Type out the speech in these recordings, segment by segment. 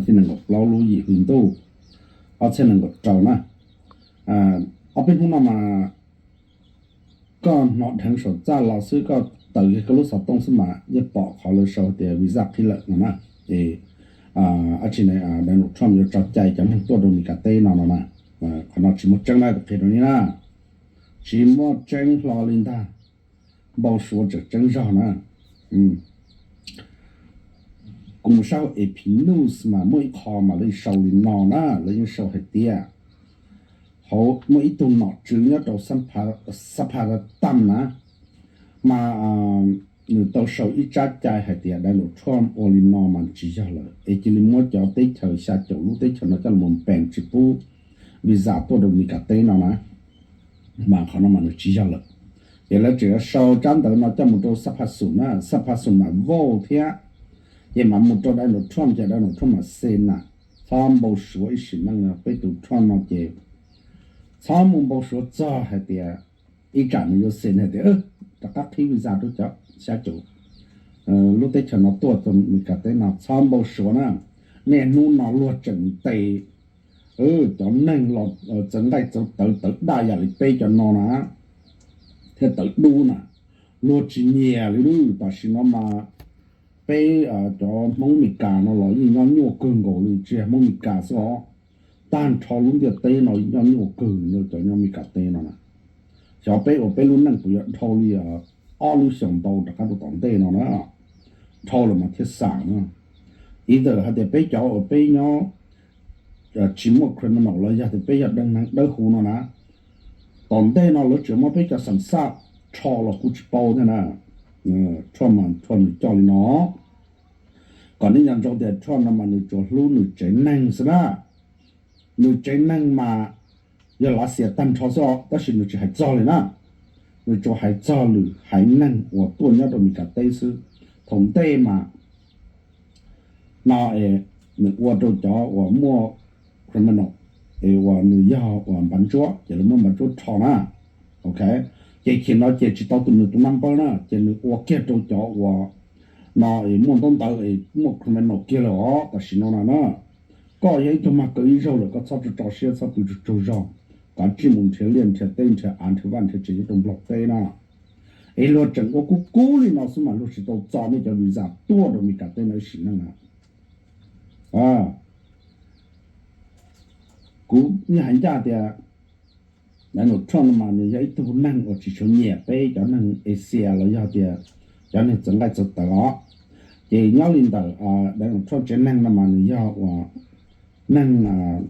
txhiab nees nkaum plaub lub yim hli ntuj ob txhiab nees nkaum rau na. Ob peb hnub no mas koj hnov dheev saum txaj los xwb, koj taws kiag koj lub xov tooj xwb mas yeej pom qhov lawv sau tias visa qhib lawm no na. Es dab tsi na, Donald Trump yuav tso cai cov neeg tuaj rau Meskas teb no no na. Qhov no tsis muaj tseeb na, qhia rau nej na, tsis muaj tseeb hlo li ntag. Npau suav tseem tseeb zog na. Kuv mus saib hauv A P News mas muaj ib qho mas lawv sau li no na, lawv yeej sau hais tias hauv muaj ib tug nom tswv nyob rau Xab Phas Tam na, mas nws tau sau ib tsab cai hais tias Donald Trump ua li no mas tsis yog lawm, es cia li muab cov teb chaws xya caum lub teb chaws no coj los pees tsis pub visa tuaj rau Meskas teb no na. Mas qhov no mas nws tsis yog lawm. Ces lawv tseem yuav sau tsab ntawv no coj mus rau Xab Phas Xum na, Xab Phas Xum mas vote thiab, ces mam mus rau Donald Trump, ces Donald Trump mam xes na. Txhob npau suav ib sim neej no, peb tus Trump no ces txhob mus npau suav txog hais tias ib tsam nws yuav xes hais tias rov qab qhib visa rau cov xya caum lub teb chaws no tuaj rau Meskas teb no, txhob npau suav na. Niaj hnub no luag tseem ntes cov neeg los txawv nqaij txawv tawv, tawv daj yam li peb cov no na, thiab tawv dub na, luag tsis nyiam li lawm. Tam sim no mas peb cov Hmoob Meskas no los yeej nyob nyuaj kawg nkaus li, tsis yog Hmoob Meskas xwb os, tag nrho lub ntiaj teb no nyob nyuaj kawg li cov nyob Meskas teb no na. Xyov peb ua peb lub neej puas yuav dhau li ob lub xyoos ntau rov qab rau tom ntej no na, dhau lawm mas thiaj xam na. Either hais tias peb cov uas peb nyob tsis muaj criminal los yog tias peb yog dawb huv no na, tom ntej no lawv tseem muab peb cov xam xaj rho los kuv tsis paub thiab na. Trump mas Trump nws coj li no, kom nej nco ntsoov tias Trump no mas nws tsuas hlub nws tsev neeg xwb na. Nws tsev neeg mas yog Lav Xias tag nrho xwb os, tab sis nws tsis hais txog li na. Nws tsuas hais txog lwm haiv neeg uas tuaj nyob rau Meskas teb xwb. Thaum ntej mas no es nws ua rau cov uas muaj criminal es uas nws yog uas npav ntsuab ces lawv muab npav ntsuab rho na. Ok, ces chim no ces tsis tau tus nws tus number na, ces nws ua kiag rau cov uas no es muaj ntaub ntawv es muaj criminal kiag lawm os tam sim no na na. Koj yog ib tug mag kaw ib zaug lawm koj txhob tso tso siab, txhob pw tsaug tsaug zog, kav tsij mus nrhiav liaj nrhiav teb, nrhiav av nrhiav vaj nrhiav tsev nyob rau Nplog teb na. Es luag tseem ua kub kub li no xwb mas luag tsis tau txo nej cov visa tuaj rau Meskas teb no ib sim neej na. Kuv yeej hais ncaj tias Donald Trump no mas nws yog ib tug neeg uas tsis tshua nyiam peb cov neeg Asia los yog tias cov neeg txawv nqaij txawv tawv os. Ces nyob li ntawm Donald Trump tsev neeg no mas nws yog uas neeg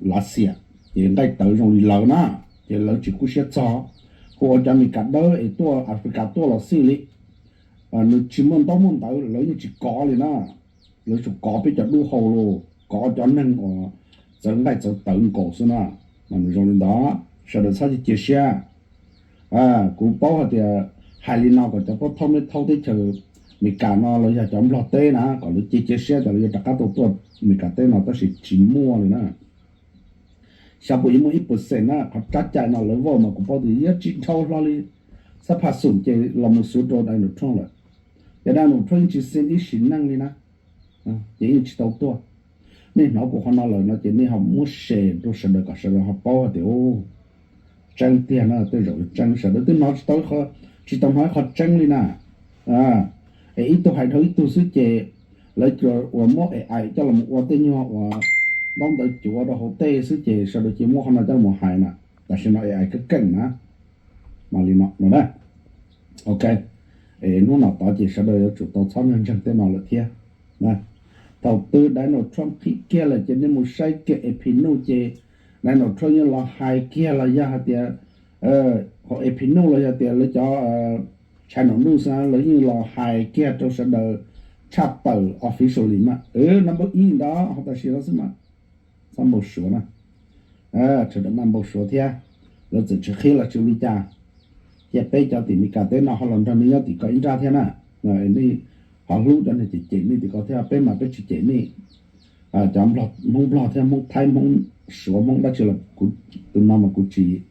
Lav Xias, ces nqaij tawv zoo li lawv na, ces lawv tsis kub siab txog. Hu ua cov Meskas dawb es tuaj Africa tuaj los xij li, nws tsis muaj ntaub muaj ntawv lawv yeej tsis kov li na. Lawv tsuas kov peb cov dub hau los kov cov neeg uas txawv nqaij txawv tawv nkaus xwb na. Mas nws zoo li ntawd, sawv daws txhob cia siab. Kuv paub hais tias hais li no kom cov pab thaub me thaub teb chaws Meskas no los yog cov Nplog teb na kom lawv cia cia siab tias lawv yuav rov qab tau tuaj Meskas teb no tab sis tsis muaj li na. Xyov puas yuav muaj ib percent na, qhov tsab cai no lawv vote mas kuv paub tias yuav tsis dhau hlo li. Xab phaj xum ces los mus xuav rau Donald Trump lawm. Ces Donald Trump yeej tsis xeeb ib sim neej li na, ces yeej tsis tau tuaj. Nej hnov kuv qhov no lawm no ces nej ho muab share rau sawv daws kom sawv daws ho paub hais tias tseeb tiag na, tej zaum yuav tseeb, sawv daws twb hnov tsis tau, tsis tau hnov ib qho tseeb li na. Es ib tug hais dhau ib tug xwb ces lawv cov uas muab A I coj los ua tej nyuag uas ntaub ntawv cuav rau hauv tej xwb ces sawv daws cia muab qhov no coj los hais na. Tam sim no A I keej keej na, mas li no no na. Ok, hnub no tod ces sawv daws yuav tsum tau txhob ntseeg tej no lawm thiab. Thaum twg Donald Trump qhib kiag lawm ces nej mus saib kiag A P News ces Donald Trump yeej los hais kiag los yog hais tias hauv A P News los yog tias lawv cov channel news na lawv yeej los hais kiag rau sawv daws tshaj tawm officially mas number ib ntawd hauv tam sim no xwb mas. Txhob npau suav na, sawv daws mas npau suav thiab. Lawv txawm tsis qhib los tsis ua li cas, cia peb cov tim Meskas teb no ho los nrog nws nyob tim ko ib nrab thiab na. Nej ho hlub cov neeg cem cem nej tim ko thiab, peb mas peb tsis cem nej. Cov Hmoob Nplog thiab Hmoob Thaib Hmoob Suav Hmoob dab tsi los kuv, tus no mas kuv tsis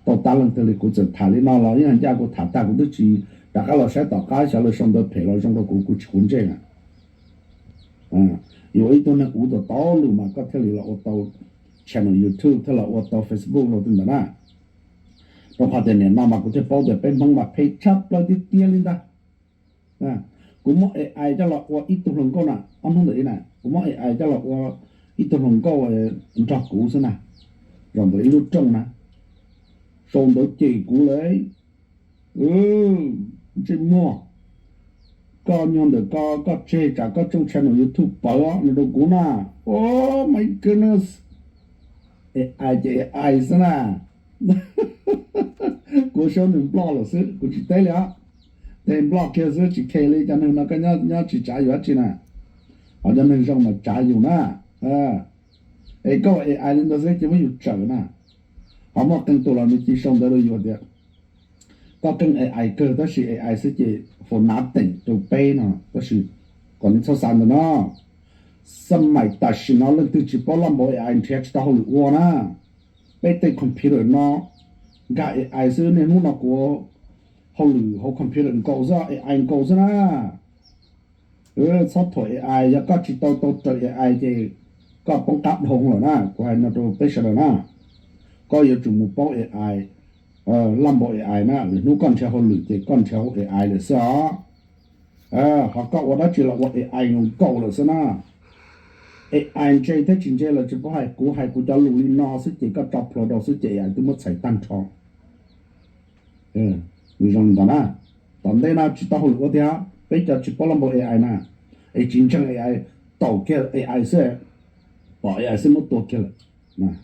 tau tab leej twg li, kuv txawm tham li no los yeej ncaj, kuv tham tag kuv twb tsis rov qab los saib tom qab, xyov lawv sau ntawv phem los zoo rau kuv, kuv tsis quav ntsej na. Yuav ib tug neeg uv tau tau lus mas koj thiaj li los ua tau channel YouTube thiab los ua tau Facebook los twb ntawd na. Rau qhov tias nim no mas kuv thiaj paub tias peb Hmoob mas phem tshaj plaws tiag tiag li ntag. Kuv muab A I coj los ua ib tug hluas nkauj na, ob hnub ntawm ib na, kuv muab A I coj los ua ib tug hluas nkauj nrog kuv xwb na, zaum ntawm ib lub rooj na, sau ntawv cem kuv lawm. Ntsej muag, koj nyuag ntawm ko koj tseg tsam koj tshooj channel YouTube pawv os no rau kuv na. Oh my goodness, A I ces A I xwb na. Kuv sau nws nplog lawm xwb, kuv tsis teb li os. Tej nplog kiag xwb tsis khe li, cov neeg no koj nyob tsis tsav yus dab tsi na. Ho cov neeg zoo mas tsav yus na. Es koj ua A I li ntawd xwb ces muab yus tsawm na. Ho muaj qee tus los nws cia li sau ntawv rau yus tias koj keej A I kawg tab sis A I xwb ces for nothing rau peb no, tab sis kom nej txhob xav ntawd no. Xab maim tam sim no leej twg tsis paub laj npaum A I nrhiav tsis tau hauj lwm ua na. Peb tej computer no nkag A I xwb, niaj hnub no kuv hauj lwm hauv computer nkaus xwb, A I nkaus xwb na. Txhob thuam A I, yog koj tsis tau tau raws A I ces koj poob qab dhau lawm na, kuv hais no rau peb sawv daws na. Koj yuav tsum mus paub A I, laj npaum A I na, lwm hnub koj nrhiav hauj lwm ces koj nrhiav hauv A I lawm xwb os. Ho koj ua dab tsi los ua A I nkaus lawm xwb na. A I ntse thiab tsis ntse los tsis paub hais, kuv hais kuv cov lus li no xwb ces koj tso plhuav rau xwb ces A I twb muab txhais tag nrho. Nws zoo li ntawd na. Tom ntej no tsis tau hauj lwm ua tiag, peb cov tsis paub laj npaum A I na, es tsis ntseeg A I, taum kiag A I xwb, pom A I xwb muab tua kiag lawm.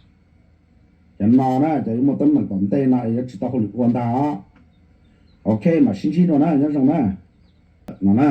Cov no na cov yuav muaj teeb meem tom ntej no es yuav tsis tau hauj lwm ua ntag os. Ok, mam sib ntsib dua na, nyob zoo na. No na,